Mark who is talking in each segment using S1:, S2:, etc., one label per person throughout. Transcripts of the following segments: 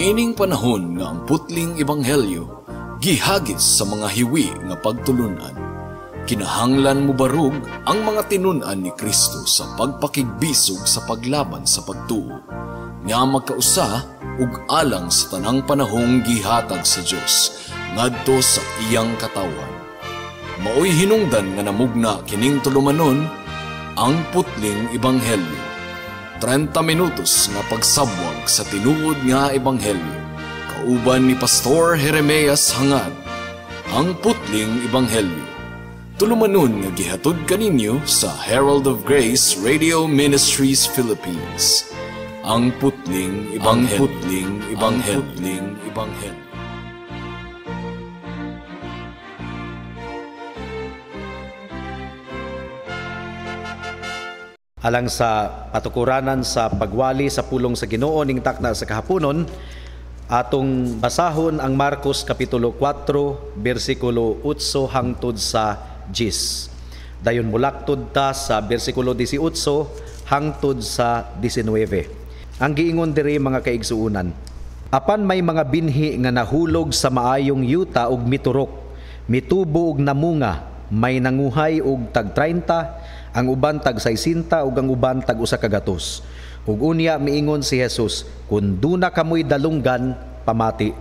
S1: Niining panahon nga ang putling ebanghelyo gihagis sa mga hiwi nga pagtulunan, kinahanglan mobarug ang mga tinun-an ni Kristo sa pagpakigbisog sa paglaban sa pagtuo, nga magkausa ug alang sa tanang panahong gihatag sa Dios ngadto sa iyang katawhan. Maoy hinungdan nga namugna kining tulumanon, Ang Putling Ebanghelyo. 30 minutos nga pagsabwag sa tinuod nga ebanghelyo. Kauban ni Pastor Jeremias Hangad, Ang Putling Ebanghelyo. Tulumanon nga gihatod kaninyo sa Herald of Grace Radio Ministries Philippines. Ang Putling Ebanghelyo. Ang Putling Ebanghelyo. Putling Ebanghelyo.
S2: Alang sa patukuranan sa pagwali sa pulong sa Ginoo ning takna sa kahaponon, atong basahon ang Marcos kapitulo 4 bersikulo 8 hangtod sa 10. Dayon mulaktod ta sa bersikulo 18 hangtod sa 19. Ang giingon diri, mga kaigsuonan, apan may mga binhi nga nahulog sa maayong yuta ug miturok, mitubo ug namunga, may nanguhay og tag 30, ang uban tag 60 ug ang uban tag 100. Ug unya miingon si Jesus, kun duna kamoy dalunggan, pamati.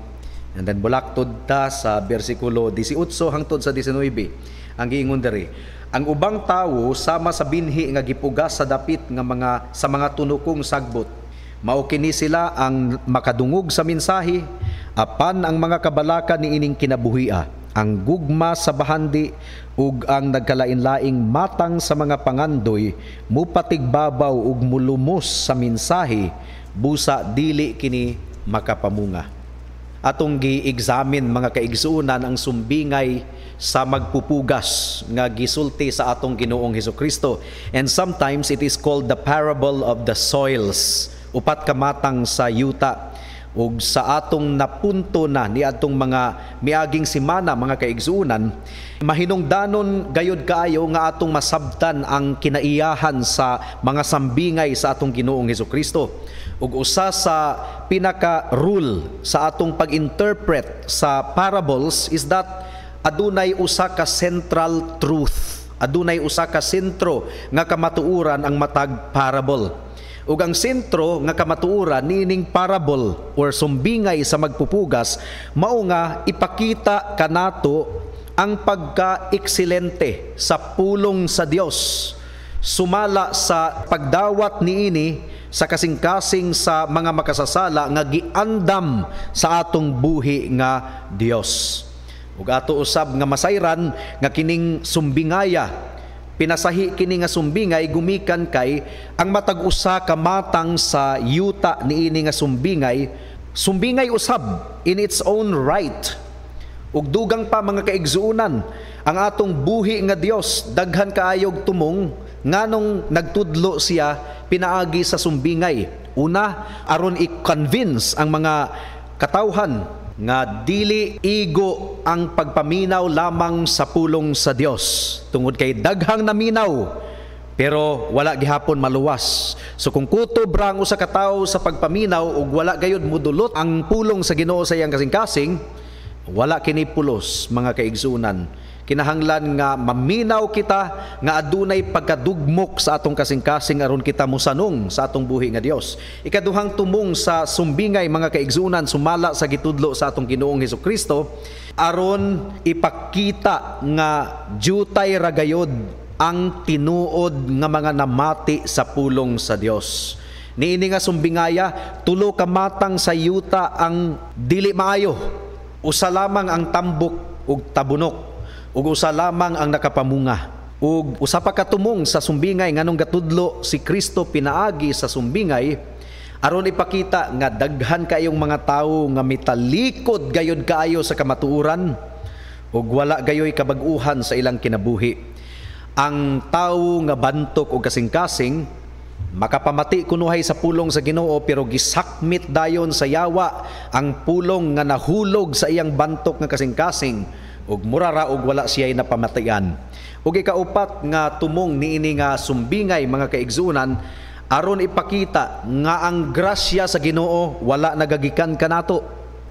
S2: And then bulaktod ta sa bersikulo 18 hangtod sa 19. Ang giingon diri, ang ubang tawo sama sa binhi nga gipugas sa dapit nga mga sa mga tunukong sagbot. Mao kini sila ang makadungog sa mensahe, apan ang mga kabalaka niining kinabuhia, ang gugma sa bahandi ug ang nagkalain-laing matang sa mga pangandoy mupatigbabaw ug mulumos sa mensahe, busa dili kini makapamunga. Atong gi-examine, mga kaigsuonan, ang sumbingay sa magpupugas nga gisulti sa atong Ginoong Hesukristo. And sometimes it is called the parable of the soils. Upat ka matang sa yuta. Ug sa atong napunto na ni atong mga miaging simana, mga kaigsuonan, mahinungdanon gayud kaayo nga atong masabtan ang kinaiyahan sa mga sambingay sa atong Ginoong Hesukristo. Ug usa sa pinaka rule sa atong pag-interpret sa parables is that adunay usa ka central truth, adunay usa ka sentro nga kamatuoran ang matag parable. Ug ang sentro nga kamatuoran niining parable or sumbingay sa magpupugas mao nga ipakita kanato ang pagka-ekselente sa pulong sa Dios, sumala sa pagdawat niini sa kasing-kasing sa mga makasasala nga giandam sa atong buhi nga Dios. Ug ato usab nga masayran nga kining sumbingaya, pinasahi kini nga sumbingay gumikan kay ang matag usa ka matang sa yuta niini nga sumbingay, sumbingay usab in its own right. Ug dugang pa, mga kaigsuonan, ang atong buhi nga Dios daghan kaayog tumong nganong nagtudlo siya pinaagi sa sumbingay. Una, aron i-convince ang mga katawhan nga dili igo ang pagpaminaw lamang sa pulong sa Dios, tungod kay daghang naminaw pero wala gihapon maluwas. So kung kutob ra ang usa ka tawo sa pagpaminaw ug wala gayud mudulot ang pulong sa Ginoo sa iyang kasing-kasing, wala kini pulos, mga kaigsuonan. Kinahanglan nga maminaw kita nga adunay pagkadugmok sa atong kasing-kasing aron kita mosanong sa atong buhi nga Dios. Ikaduhang tumong sa sumbingay, mga kaigsuonan, sumala sa gitudlo sa atong Ginoong Hesukristo, aron ipakita nga jutay ra gayod ang tinuod nga mga namati sa pulong sa Dios. Niini nga sumbingaya, tulo ka matang sa yuta ang dili maayo. Usa lamang ang tambok ug tabunok, ug usa lamang ang nakapamunga. Ug usa pa katumong sa sumbingay nganong gatudlo si Kristo pinaagi sa sumbingay, aron ipakita nga daghan kayong mga tawo nga mitalikod gayud kaayo sa kamatuoran ug wala gayoy kabag-uhan sa ilang kinabuhi. Ang tawo nga bantok og kasing-kasing makapamati kunuhay sa pulong sa Ginoo, pero gisakmit dayon sa yawa ang pulong nga nahulog sa iyang bantok nga kasing-kasing ug mura ra og wala siya'y napamatian. Ug ikaupat nga tumong niini nga sumbingay, mga kaigsuonan, Aron ipakita nga ang grasya sa Ginoo wala nagagikan kanato.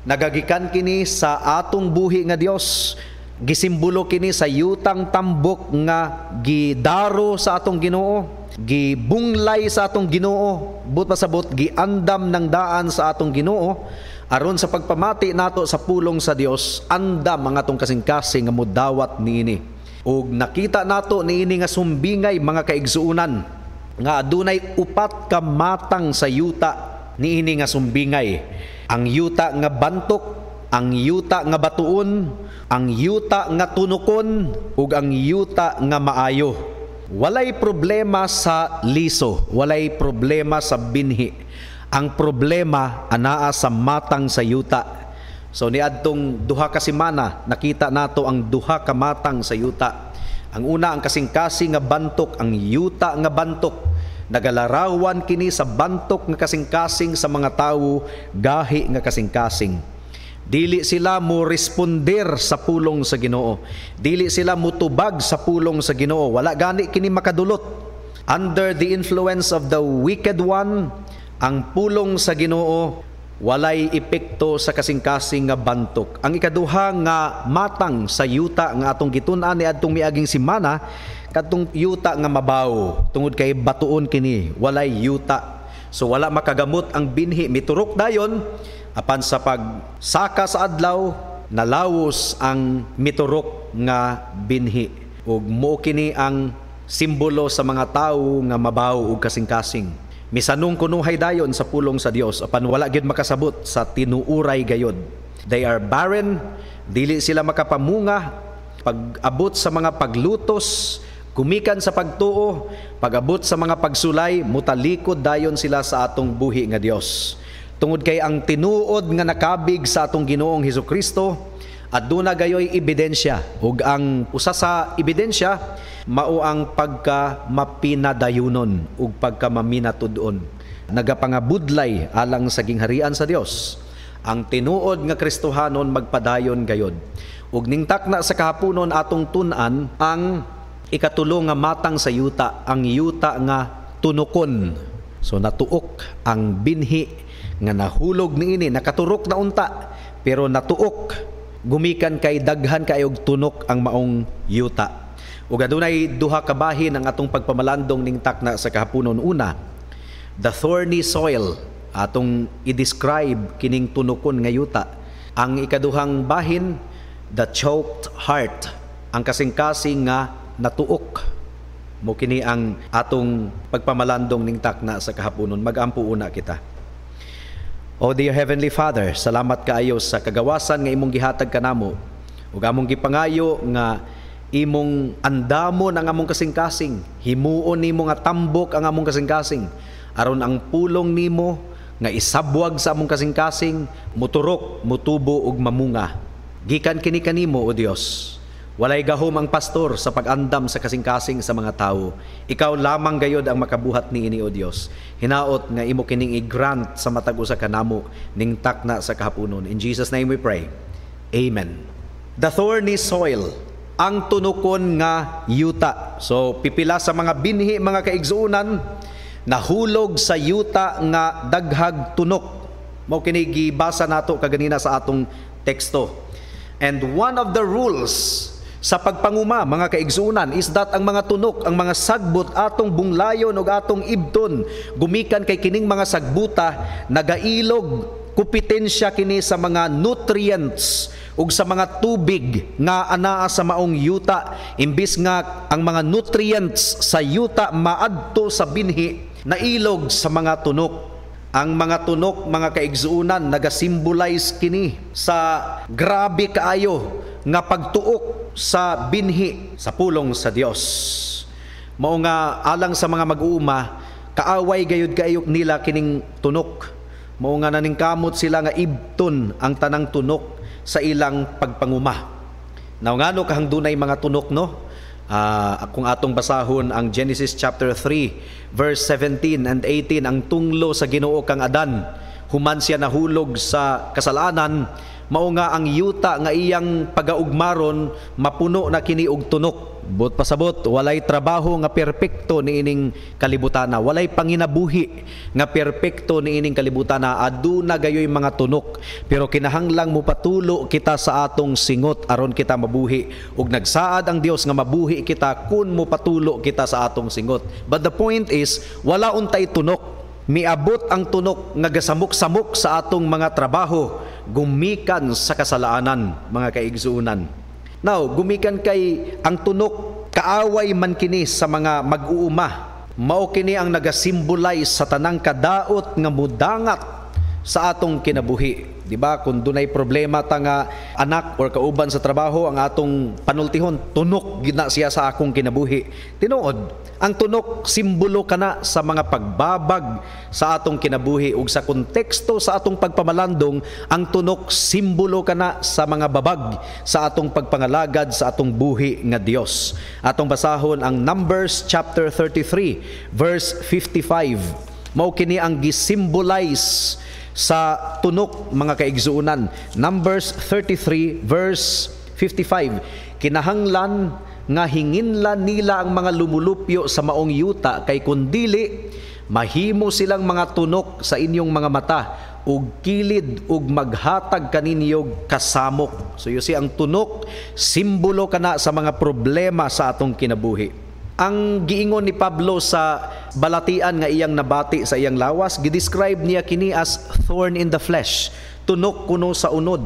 S2: Nagagikan kini sa atong buhi nga Dios. Gisimbolo kini sa yutang tambok nga gidaro sa atong Ginoo, gibunglay sa atong Ginoo, but pasabot giandam ng daan sa atong Ginoo aron sa pagpamati nato sa pulong sa Dios, andam ang atong kasing-kasing nga mudawat niini. Ug nakita nato niini nga sumbingay, mga kaigsuonan, nga adunay upat ka matang sa yuta niini nga sumbingay: ang yuta nga bantok, ang yuta nga batuon, ang yuta nga tunokon, ug ang yuta nga maayo. Walay problema sa liso, walay problema sa binhi. Ang problema anaa sa matang sa yuta. So niadtong 2 ka semana, nakita nato ang duha ka matang sa yuta. Ang una, ang kasing-kasing nga bantok, ang yuta nga bantok. Nagalarawan kini sa bantok nga kasing-kasing sa mga tawo, gahi nga kasing-kasing. Dili sila mo responder sa pulong sa Ginoo. Dili sila mutubag sa pulong sa Ginoo. Wala gani kini makadulot. Under the influence of the wicked one, ang pulong sa Ginoo walay epekto sa kasing-kasing nga bantok. Ang ikaduha nga matang sa yuta nga atong gitun-an niadtong miaging semana, kadtong yuta nga mabaw, tungod kay batuon kini, walay yuta. So wala makagamot ang binhi, miturok dayon, apan sa pagsaka sa adlaw, nalawos ang miturok nga binhi. Ug mo kini ang simbolo sa mga tawo nga mabaw ug kasing-kasing. Misanong kunuhay dayon sa pulong sa Dios, apan wala gyud makasabot sa tinuuray gayod. They are barren, dili sila makapamunga. Pag-abot sa mga paglutos, gumikan sa pagtuo, pag-abot sa mga pagsulay, mutalikod dayon sila sa atong buhi nga Dios. Tungod kay ang tinuod nga nakabig sa atong Ginoong Hesukristo, aduna gayoy ebidensya, ug ang usa sa ebidensya mao ang pagka mapinadayunon ug pagka maminatud-on. Nagapangabudlay alang sa gingharian sa Dios. Ang tinuod nga Kristohanon magpadayon gayod. Ug ning takna sa kahaponon, atong tun-an ang ikatulo nga matang sa yuta, ang yuta nga tunokon. So natuok ang binhi nga nahulog niini, nakaturok na unta, pero natuok gumikan kay daghan kayog tunok ang maong yuta. Ug adunay duha ka bahin ang atong pagpamalandong ning takna sa kahaponon. Una, the thorny soil, atong i-describe kining tunokon nga yuta. Ang ikaduhang bahin, the choked heart, ang kasing-kasing nga natuok. Mo kini ang atong pagpamalandong ning takna sa kahaponon. Magampo una kita. O dear Heavenly Father, salamat kaayo sa kagawasan nga imong gihatag kanamo. Ug among gipangayo nga imong andamon ang among kasing-kasing, himuon nimo nga tambok ang among kasing-kasing, aron ang pulong nimo nga isabwag sa among kasing-kasing muturok, mutubo ug mamunga. Gikan kini kanimo, O Dios. Walay gahom ang pastor sa pag-andam sa kasing-kasing sa mga tawo. Ikaw lamang gayod ang makabuhat niini, O Dios. Hinaot nga imo kining i-grant sa matag usa kanamo ning takna sa kahaponon. In Jesus' name we pray. Amen. The thorny soil, ang tunukon nga yuta. So pipila sa mga binhi, mga kaigsuonan, nahulog sa yuta nga daghag tunok. Mao kini gibasa nato kaganina sa atong teksto. And one of the rules sa pagpanguma, mga kaigsuonan, is that ang mga tunok, ang mga sagbot, atong bunglayon ug atong ibton gumikan kay kining mga sagbuta nagailog kompetensya kini sa mga nutrients ug sa mga tubig nga anaa sa maong yuta. Imbis nga ang mga nutrients sa yuta maadto sa binhi, nailog sa mga tunok. Ang mga tunok, mga kaigsuonan, nagasimbolize kini sa grabe kaayo nga pagtuok sa binhi sa pulong sa Dios. Mao nga alang sa mga mag-uuma, kaaway gayud kaayo nila kining tunok. Mao nga naningkamot sila nga ibton ang tanang tunok sa ilang pagpanguma. Now, ngano kahang dunay mga tunok, no? Kung atong basahon ang Genesis chapter 3 verse 17 and 18, ang tunglo sa Ginoo kang Adan. Human siya nahulog sa kasalanan, mao nga ang yuta nga iyang pagaugmaron mapuno na kini og tunok. Buot pasabot, walay trabaho nga perpekto niining kalibutana, walay panginabuhi nga perpekto niining kalibutana, aduna gayoy mga tunok. Pero kinahanglang mopatulo kita sa atong singot aron kita mabuhi. Ug nagsaad ang Dios nga mabuhi kita kun mopatulo kita sa atong singot. But the point is, wala untay tunok. Miabot ang tunok nga gasamok-samok sa atong mga trabaho gumikan sa kasalanan, mga kaigsuonan. Now, gumikan kay ang tunok, kaaway man kini sa mga mag-uuma. Mao kini ang nagasimbolize sa tanang kadaot nga mudangat sa atong kinabuhi. Di ba? Kung dunay problema ta nga anak or kauban sa trabaho, ang atong panultihon, "Tunok gid na siya sa akong kinabuhi." Tinuod, ang tunok simbolo kana sa mga pagbabag sa atong kinabuhi, ug sa konteksto sa atong pagpamalandong, ang tunok simbolo kana sa mga babag sa atong pagpangalagad sa atong buhi nga Dios. Atong basahon ang Numbers chapter 33 verse 55. Mao kini ang gisimbolize sa tunok, mga kaigsuonan. Numbers 33 verse 55. "Kinahanglan nga hinginlan nila ang mga lumulupyo sa maong yuta, kay kun dili, mahimo silang mga tunok sa inyong mga mata ug kilid ug maghatag kaninyo kasamok." So you see, ang tunok simbolo kana sa mga problema sa atong kinabuhi. Ang giingon ni Pablo sa balatian nga iyang nabati sa iyang lawas, gidescribe niya kini as thorn in the flesh, tunok kuno sa unod.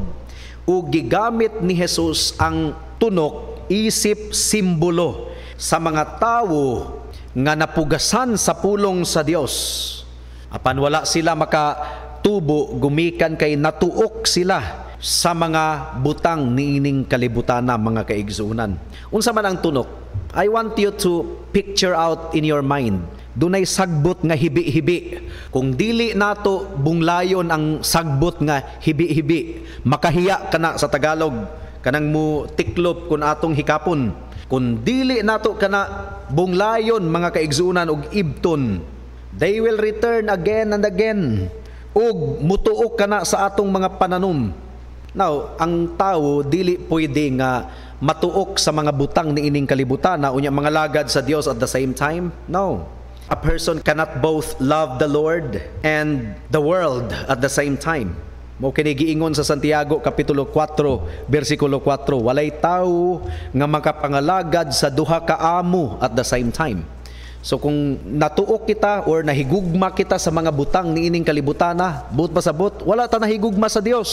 S2: Ug gigamit ni Jesus ang tunok isip simbolo sa mga tawo nga napugasan sa pulong sa Dios. Apan wala sila makatubo gumikan kay natuok sila sa mga butang niining kalibutana, mga kaigsuonan. Unsa man ang tunok? I want you to picture out in your mind. Dunay sagbot nga hibi-hibi. Kung dili nato bunglayon ang sagbot nga hibi-hibi, makahiya kana sa Tagalog, kanang mo tiklop kung atong hikapon. Kung dili nato kana bunglayon, mga kaigsuonan, og ibton, they will return again and again. Ug mutuok kana sa atong mga pananom. Now, ang tao dili pwede nga matuok sa mga butang niining kalibutan na unya mangalagad sa Dios at the same time. No. A person cannot both love the Lord and the world at the same time. Mao kini giingon sa Santiago kapitulo 4 bersikulo 4, walay tawo nga makapangalagad sa duha ka amo at the same time. So kung natuok kita or nahigugma kita sa mga butang niining kalibutana, buot pasabot, wala ta nahigugma sa Dios.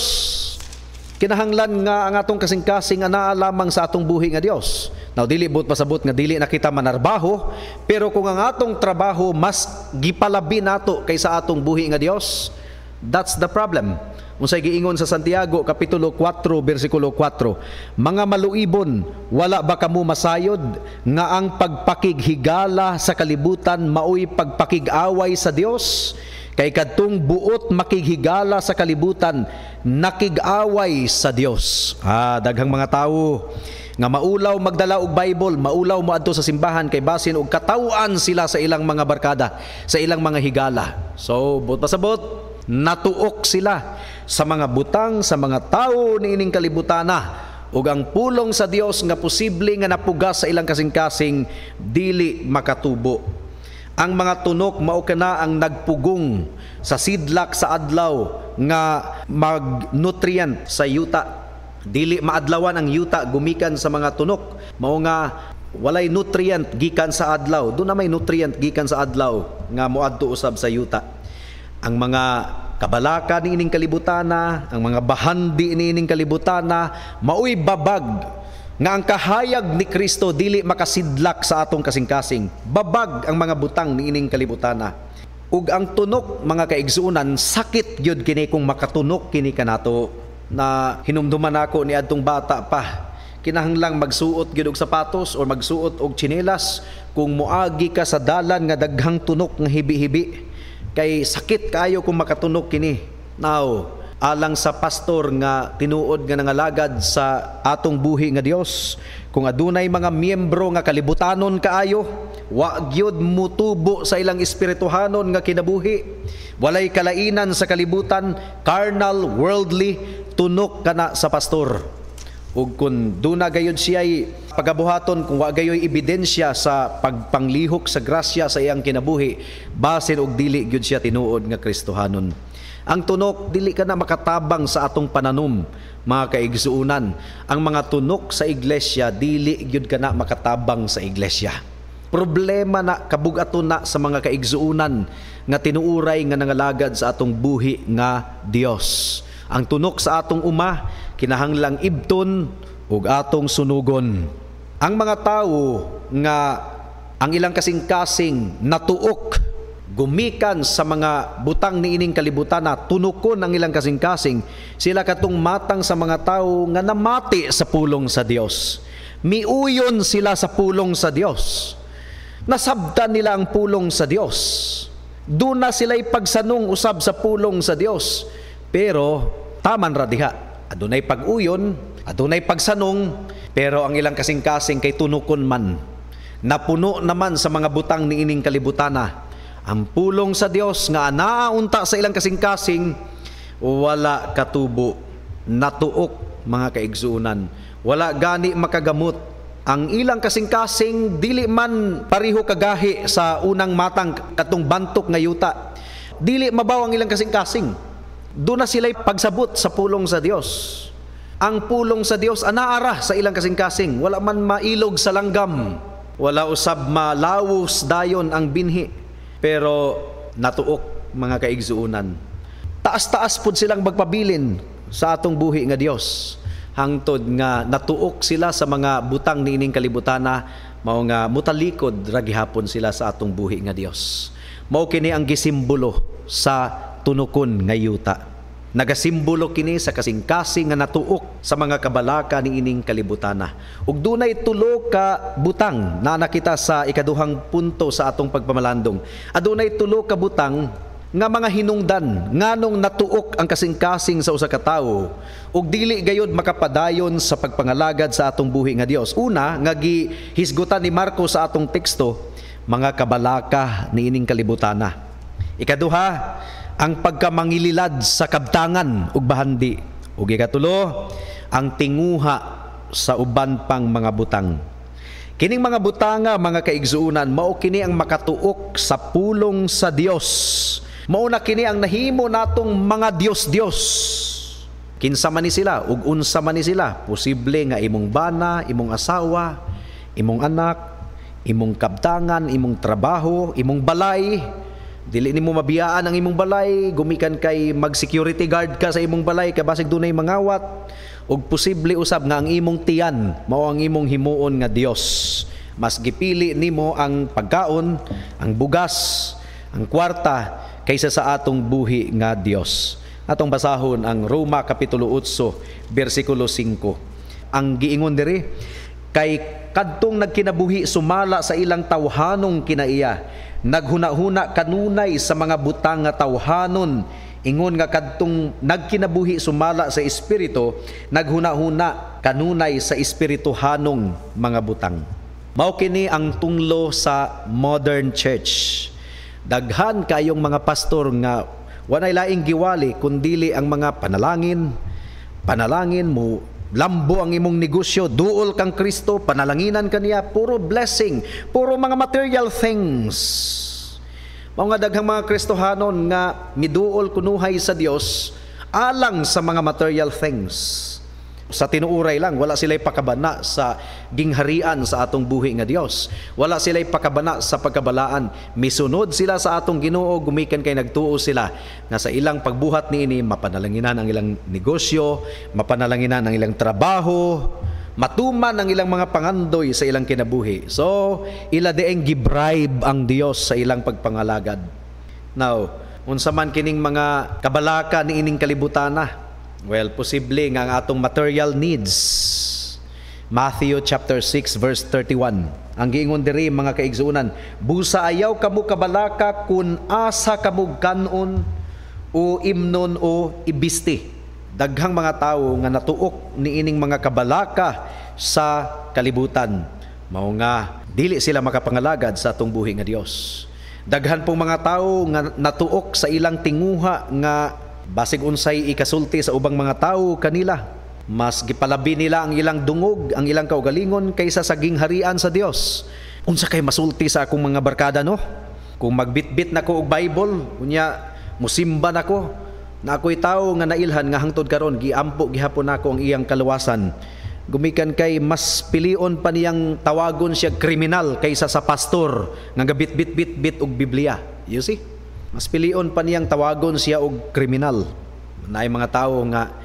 S2: Kinahanglan nga ang atong kasing-kasing anaa lamang sa atong buhi nga Dios. Now, dili buot pasabot nga dili na kita manarbaho, pero kung ang atong trabaho mas gipalabi nato kaysa atong buhi nga Dios, that's the problem. Unsay giingon sa Santiago kapitulo 4 bersikulo 4? "Mga maluibon, wala ba kamo masayod nga ang pagpakighigala sa kalibutan maoy pagpakig-away sa Dios? Kay kadtong buot makighigala sa kalibutan, nakig-away sa Dios." Ah, daghang mga tawo nga maulaw magdala og Bible, maulaw moadto sa simbahan kay basin og kataw-an sila sa ilang mga barkada, sa ilang mga higala. So, buot pasabot, natuok sila sa mga butang, sa mga tao niining kalibutana, ug ang pulong sa Dios nga posible nga napugas sa ilang kasing-kasing dili makatubo. Ang mga tunok mao kana ang nagpugong sa sidlak sa adlaw nga mag-nutrient sa yuta. Dili maadlawan ang yuta gumikan sa mga tunok. Mao nga walay nutrient gikan sa adlaw. Duna may nutrient gikan sa adlaw nga moadto usab sa yuta. Ang mga kabalaka niining kalibutana, ang mga bahandi niining kalibutana, maoy babag nga ang kahayag ni Kristo dili makasidlak sa atong kasing-kasing. Babag ang mga butang niining kalibutana. Ug ang tunok, mga kaigsuonan, sakit gyud kini kung makatunok kini kanato. Na hinumduman nako ni adtong bata pa, kinahanglang magsuot gyud og sapatos or magsuot og tsinelas kung moagi ka sa dalan nga daghang tunok nga hibi-hibi. Kay sakit kaayo kung makatunok kini. Now, alang sa pastor nga tinuod nga nangalagad sa atong buhi nga Dios, kung Kung adunay mga miyembro nga kalibutanon kaayo, wa gyud mutubo sa ilang espirituhanon nga kinabuhi, walay kalainan sa kalibutan, carnal, worldly, tunok kana sa pastor. Ug kung duna gayud siya'y pagabuhaton, kung wa gayoy ebidensya sa pagpanglihok sa grasya sa iyang kinabuhi, basin og dili gyud siya tinuod nga Kristohanon. Ang tunok dili ka na makatabang sa atong pananom, mga kaigsuonan. Ang mga tunok sa iglesia dili gyud ka na makatabang sa iglesia. Problema na kabugaton na sa mga kaigsuonan nga tinuuray nga nangalagad sa atong buhi nga Dios. Ang tunok sa atong uma kinahanglang ibton ug atong sunugon. Ang mga tawo nga ang ilang kasing-kasing natuok gumikan sa mga butang niining kalibutan na tunukon ang ilang kasing-kasing, sila katong matang sa mga tawo nga namati sa pulong sa Dios. Miuyon sila sa pulong sa Dios. Nasabtan nila ang pulong sa Dios. Doon na sila'y pagsanong usab sa pulong sa Dios. Pero taman ra diha. Adunay pag-uyon, adunay pagsanong, pero ang ilang kasing-kasing kay tunukon man. Napuno naman sa mga butang niining kalibutana. Ang pulong sa Dios nga anaa unta sa ilang kasing-kasing wala katubo, natuok, mga kaigsuonan. Wala gani makagamot. Ang ilang kasing-kasing dili man pareho kagahi sa unang matang, katong bantok nga yuta. Dili mabaw ang ilang kasing-kasing. Doon na sila'y pagsabot sa pulong sa Dios. Ang pulong sa Dios anaara sa ilang kasing-kasing, wala man mailog sa langgam. Wala usab malawos dayon ang binhi. Pero natuok, mga kaigsuonan. Taas-taas pud silang magpabilin sa atong buhi nga Dios. Hangtod nga natuok sila sa mga butang niining kalibutana, mao nga mutalikod ra gihapon sila sa atong buhi nga Dios. Mao kini ang gisimbolo sa tunukon nga yuta. Nagasimbolo kini sa kasing-kasing nga natuok sa mga kabalaka niining kalibutana. Ug dunay tulo ka butang na nakita sa ikaduhang punto sa atong pagpamalandong. Adunay tulo ka butang nga mga hinungdan nganong natuok ang kasing-kasing sa usa ka tawo ug dili gayud makapadayon sa pagpangalagad sa atong buhi nga Dios. Una nga gihisgutan ni Marcos sa atong teksto, mga kabalaka niining kalibutana. Ikaduha, ang pagkamangililad sa kabtangan ug bahandi. Ug ikatulo, ang tinguha sa uban pang mga butang. Kining mga butanga, mga kaigsuonan, mao kini ang makatuok sa pulong sa Dios. Mao na kini ang nahimo natong mga Dios-Dios. Kinsa man ni sila ug unsa man ni sila, posible nga imong bana, imong asawa, imong anak, imong kabtangan, imong trabaho, imong balay. Dili nimo mabiyaan ang imong balay, gumikan kay mag-security guard ka sa imong balay kay basig dunay mangawat. Ug posible usab nga ang imong tiyan mao ang imong himuon nga Dios. Mas gipili nimo ang pagkaon, ang bugas, ang kwarta kaysa sa atong buhi nga Dios. Atong basahon ang Roma kapitulo 8 bersikulo 5. Ang giingon diri, kay kadtong nagkinabuhi sumala sa ilang tawhanong kinaiya, naghuna-huna kanunay sa mga butang nga tawhanon, ingon nga kadtong nagkinabuhi sumala sa espiritu, naghuna-huna kanunay sa espirituhanong mga butang. Mao kini ang tunglo sa modern church. Daghan kayong mga pastor nga walay laing giwali kundili ang mga panalangin. Panalangin mo, lambo ang imong negosyo, duol kang Kristo, panalanginan kaniya, puro blessing, puro mga material things. Mao nga daghang mga Kristohanon nga miduol kunuhay sa Dios alang sa mga material things. Sa tinuuray lang, wala sila'y pakabana sa gingharian sa atong buhi nga Dios. Wala sila'y pakabana sa pagkabalaan. Misunod sila sa atong Ginoo, gumikan kay nagtuo sila nga sa ilang pagbuhat niini mapanalanginan ang ilang negosyo, mapanalanginan ang ilang trabaho, matuman ang ilang mga pangandoy sa ilang kinabuhi. So, ila dieng gibribe ang Dios sa ilang pagpangalagad. Now, unsa man kining mga kabalaka niining kalibutana? Well, posible nga ang atong material needs. Matthew chapter 6 verse 31. Ang giingon diri, mga kaigsuonan, busa ayaw kamo kabalaka kun asa kamo kanon o imnon o ibisti. Daghang mga tawo nga natuok niining mga kabalaka sa kalibutan. Mao nga dili sila makapangalagad sa atong buhi nga Dios. Daghan pong mga tawo nga natuok sa ilang tinguha nga basig unsay ikasulti sa ubang mga tawo kanila. Mas gipalabi nila ang ilang dungog, ang ilang kaugalingon kaysa sa gingharian sa Dios. Unsa kay masulti sa akong mga barkada, no? Kung magbitbit na ko og Bible, unya musimba nako, na ako'y tawo nga nailhan nga hangtod karon giampo gihapon nako ang iyang kaluwasan. Gumikan kay mas pilion pa niyang tawagon siya kriminal kaysa sa pastor nga gabit-bit-bit-bit og Biblia. You see? Mas pilion pa niyang tawagon siya og kriminal. Naay mga tawo nga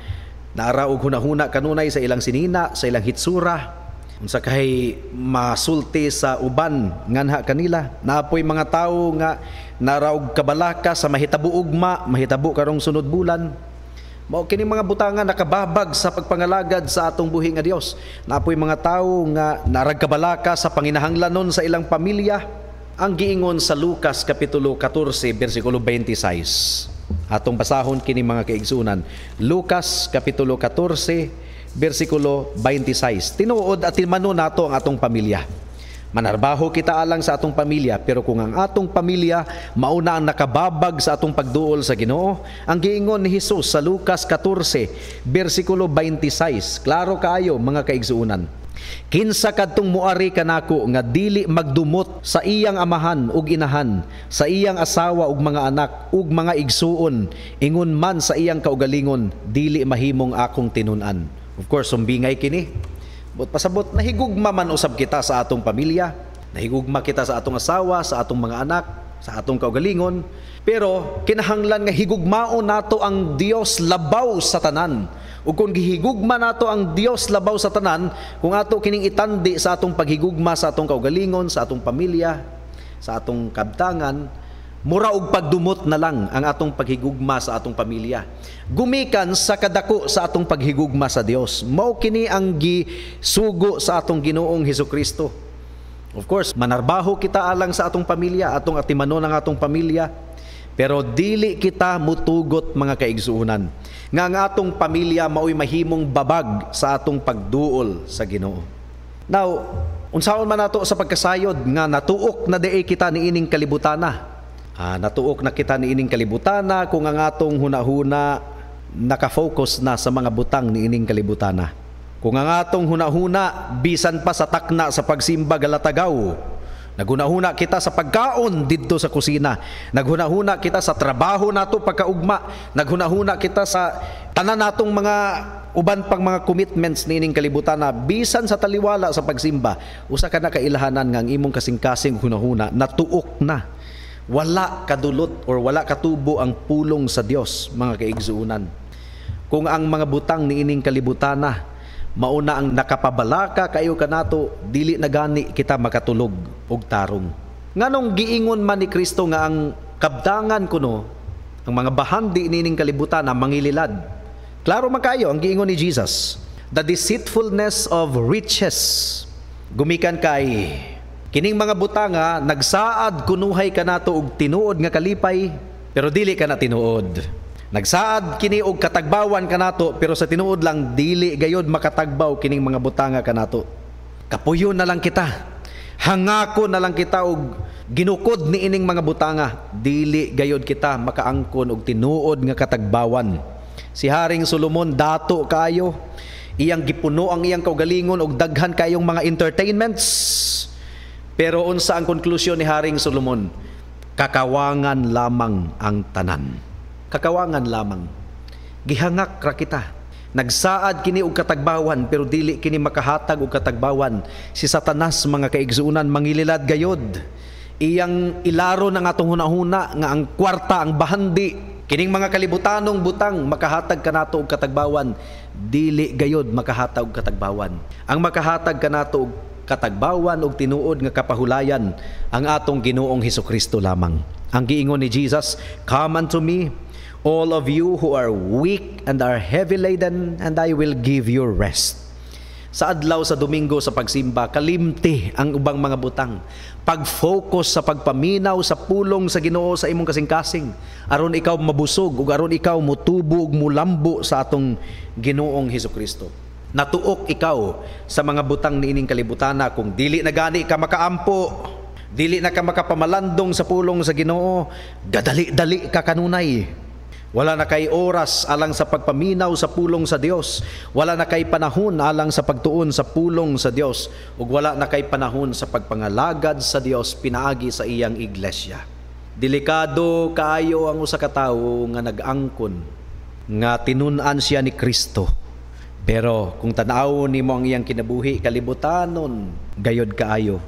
S2: naara og hunahuna kanunay sa ilang sinina, sa ilang hitsura, unsa kay masulti sa uban nganha kanila. Naapoy mga tawo nga nara og kabalaka sa mahitabo ugma, mahitabo karong sunod bulan. Mao kini mga butanga nakababag sa pagpangalagad sa atong buhi nga Dios. Naapoy mga tawo nga narag kabalaka sa panginahanglanon sa ilang pamilya. Ang giingon sa Lucas kapitulo 14 bersikulo 26. Atong basahon kini, mga kaigsunan. Lucas kapitulo 14 bersikulo 26. Tinuod at timano nato ang atong pamilya. Manarbaho kita alang sa atong pamilya, pero kung ang atong pamilya mauna ang nakababag sa atong pagduol sa Ginoo, ang giingon ni Hesus sa Lucas 14 bersikulo 26, klaro kaayo, mga kaigsuonan. "Kinsa kadtong muari kanako nga dili magdumot sa iyang amahan ug inahan, sa iyang asawa ug mga anak ug mga igsuon, ingon man sa iyang kaugalingon, dili mahimong akong tinun-an." Of course, sumbingay kini. But pasabot, nahigugma man usab kita sa atong pamilya, nahigugma kita sa atong asawa, sa atong mga anak, sa atong kaugalingon, pero kinahanglan nga higugmaon nato ang Dios labaw sa tanan. Ug kung gihigugma nato ang Dios labaw sa tanan, kung ato kining itandi sa atong paghigugma sa atong kaugalingon, sa atong pamilya, sa atong kabtangan, mura og pagdumot na lang ang atong paghigugma sa atong pamilya gumikan sa kadako sa atong paghigugma sa Dios. Mao kini ang gisugo sa atong Ginoong Hesukristo. Of course, manarbaho kita alang sa atong pamilya, atong atimanon ang atong pamilya, pero dili kita mutugot, mga kaigsuonan, nga ang atong pamilya mao'y mahimong babag sa atong pagduol sa Ginoo. Now, unsaon man nato sa pagkasayod nga natuok na diay kita niining kalibutana? Natuok na kita niining kalibutana kung ang atong hunahuna nakafocus na sa mga butang niining kalibutana. Kung ang atong hunahuna bisan pa sa takna sa pagsimba galatagaw, naghunahuna kita sa pagkaon didto sa kusina, naghunahuna kita sa trabaho nato pagkaugma, naghunahuna kita sa tanan natong mga uban pang mga commitments niining kalibutana bisan sa taliwala sa pagsimba, usa ka na kailahanan nga ang imong kasing-kasing hunahuna natuok na. Wala kadulot or wala katubo ang pulong sa Dios, mga kaigsuonan. Kung ang mga butang niining kalibutana mauna ang nakapabalaka kayo kanato, dili na gani kita makatulog og tarong. Nganong giingon man ni Kristo nga ang kabdangan kuno, ang mga bahandi niining kalibutan na mangililad? Klaro man kayo ang giingon ni Jesus. The deceitfulness of riches. Gumikan kay kining mga butanga nagsaad kunuhay kanato og tinuod nga kalipay, pero dili ka na tinuod. Nagsaad kini og katagbawan kanato, pero sa tinuod lang dili gayod makatagbaw kining mga butanga kanato. Kapuyon na lang kita. Hangako na lang kita og ginukod ni ining mga butanga, dili gayod kita makaangkon og tinuod nga katagbawan. Si Haring Solomon, dato kaayo, iyang gipuno ang iyang kaugalingon og daghan kayong mga entertainments. Pero unsa ang konklusyon ni Haring Solomon? Kakawangan lamang ang tanan. Kakawangan lamang. Gihangak ra kita. Nagsaad kini og katagbawan, pero dili kini makahatag og katagbawan. Si Satanas, mga kaigsuonan, mangililad gayod. Iyang ilaro ng atong hunahuna nga ang kwarta, ang bahandi, kining mga kalibutanong butang makahatag kanato og katagbawan. Dili gayod makahatag og katagbawan. Ang makahatag kanato og katagbawan og tinuod nga kapahulayan, ang atong Ginoong Hesukristo lamang. Ang giingon ni Jesus, "Come unto me, all of you who are weak and are heavy laden, and I will give you rest." Sa adlaw sa Domingo sa pagsimba, kalimti ang ubang mga butang. Pag-focus sa pagpaminaw sa pulong sa Ginoo sa imong kasing-kasing, aron ikaw mabusog ug aron ikaw mutubo ug mulambo sa atong Ginoong Hesukristo. Natuok ikaw sa mga butang niining kalibutana kung dili na gani ka makaampo, dili na ka makapamalandong sa pulong sa Ginoo, gadali-dali ka kanunay. Wala na kay oras alang sa pagpaminaw sa pulong sa Dios. Wala na kay panahon alang sa pagtuon sa pulong sa Dios. Ug wala na kay panahon sa pagpangalagad sa Dios pinaagi sa iyang iglesia. Delikado kaayo ang usa ka tawo nga nag-angkon nga tinun-an siya ni Kristo. Pero kung tan-awon nimo ang iyang kinabuhi, kalibutanon gayod kaayo.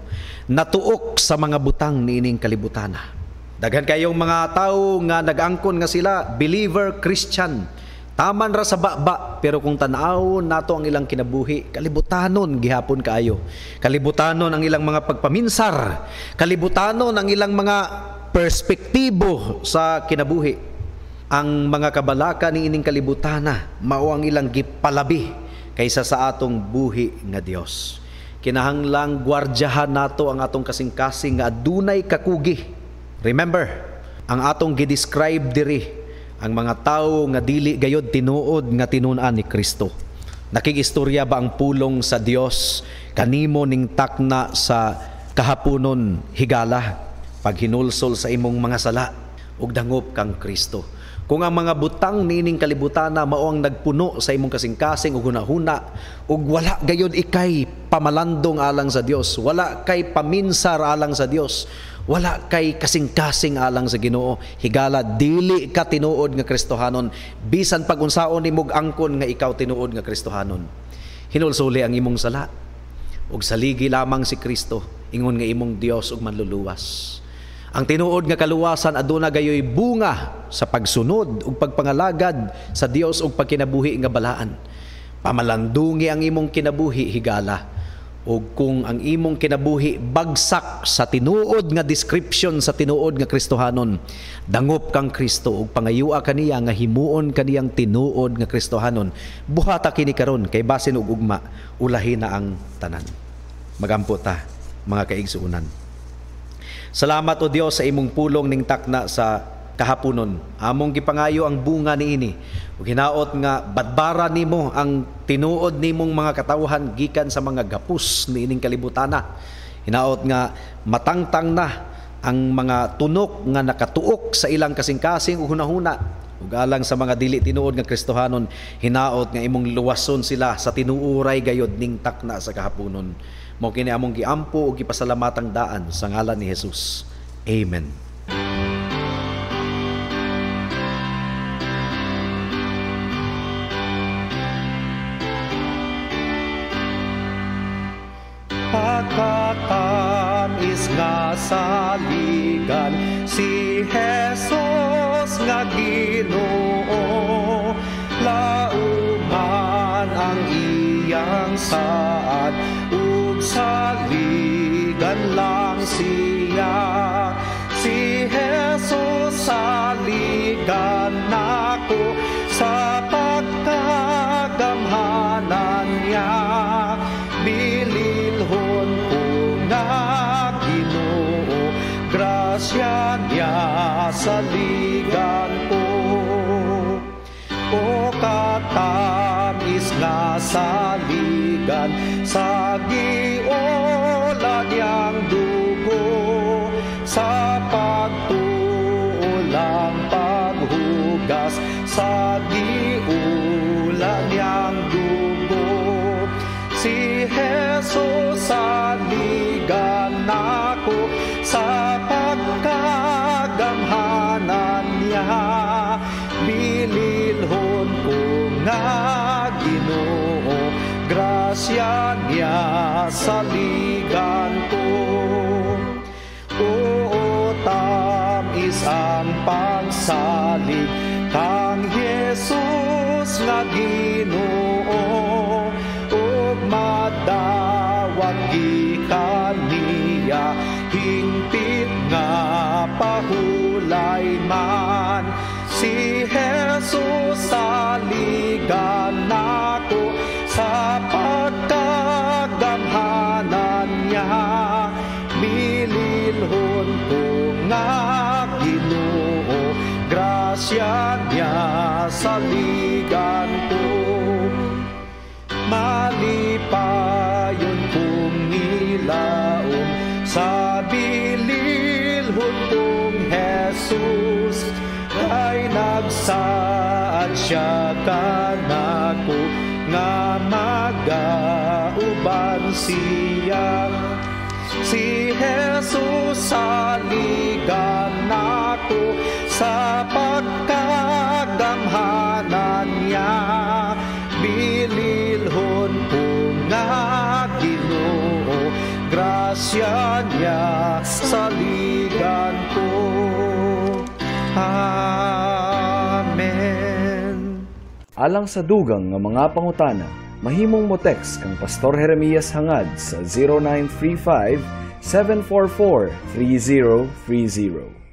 S2: Natuok sa mga butang niining kalibutana. Daghan kayong mga tawo nga nag-angkon nga sila believer Christian. Taman ra sa baba, pero kung tan-awon nato ang ilang kinabuhi, kalibutanon gihapon kaayo. Kalibutanon ang ilang mga pagpaminsar, kalibutanon ang ilang mga perspektibo sa kinabuhi. Ang mga kabalaka niining kalibutana mao ang ilang gipalabi kaysa sa atong buhi nga Dios. Kinahanglang gwardyahan nato ang atong kasing-kasing nga adunay kakugi. Remember, ang atong gi-describe diri ang mga tawo nga dili gayod tinuod nga tinun-an ni Kristo. Nakig-istorya ba ang pulong sa Dios kanimo ning takna sa kahaponon higala paghinulsol sa imong mga sala ug dangop kang Kristo? Kung ang mga butang niining kalibutana mao ang nagpuno sa imong kasing-kasing ug hunahuna ug wala gayod ikay pamalandong alang sa Dios, wala kay paminsar alang sa Dios, wala kay kasing-kasing alang sa Ginoo, higala dili ka tinuod nga Kristohanon, bisan pag unsaon nimog angkon nga ikaw tinuod nga Kristohanon. Hinulsuli ang imong sala ug saligi lamang si Kristo ingon nga imong Dios ug manluluwas. Ang tinuod nga kaluwasan aduna gayoy bunga sa pagsunod ug pagpangalagad sa Dios ug pagkinabuhi nga balaan. Pamalandungi ang imong kinabuhi higala, ug kung ang imong kinabuhi bagsak sa tinuod nga description sa tinuod nga Kristohanon, dangop kang Kristo ug pangayua kaniya nga himuon kaniyang tinuod nga Kristohanon. Buhata kini karon kay basin og ugma ulahi na ang tanan. Magampo ta, mga kaigsuonan. Salamat o Dios sa imong pulong ning takna sa kahaponon. Among gipangayo ang bunga niini ug hinaot nga badbara nimo ang tinuod nimong mga katawhan gikan sa mga gapos niining kalibutana. Hinaot nga matangtang na ang mga tunok nga nakatuok sa ilang kasing-kasing ug hunahuna ug alang sa mga dili tinuod nga Kristohanon, hinaot nga imong luwason sila sa tinuuray gayod ning takna sa kahaponon. Mao kini among giampo ug gipasalamatang daan sa ngalan ni Jesus. Amen.
S3: Pagkatamis nga saligan si Jesus nga Ginoo, lauman ang iyang saad ug saligan lang siya. Si Jesus saligan nako sa pagkagamhanan niya. Bililhon ko nga Ginoo, grasya niya saligan ko. O katamis nga saligan sa giula niyang dugo, sa pagtuulang paghugas sa giula niyang dugo. Si Jesus saligan nako sa pagkagamhanan niya. Bililhon ko nga Ginoo, grasya niya saligan ko. Oo, tamis ang pagsalig kang Jesus nga Ginoo, ug madawat gikan niya hingpit nga pahulay man. Si Jesus saligan nako sa pagkagamhanan niya, bililhon ko nga Ginoo, grasya niya saligan ko. Malipayon kong nilaom sa bililhon kong Jesus, kay nagsaad siya kanako nga magauban siya. Si Jesus saligan nako sa pagkagamhanan niya, bililhon ko nga Ginoo, grasya niya saligan ko. Amen.
S4: Alang sa dugang nga mga pangutana, mahimong mo text kang Pastor Jeremias Hangad sa 0935 744 3030.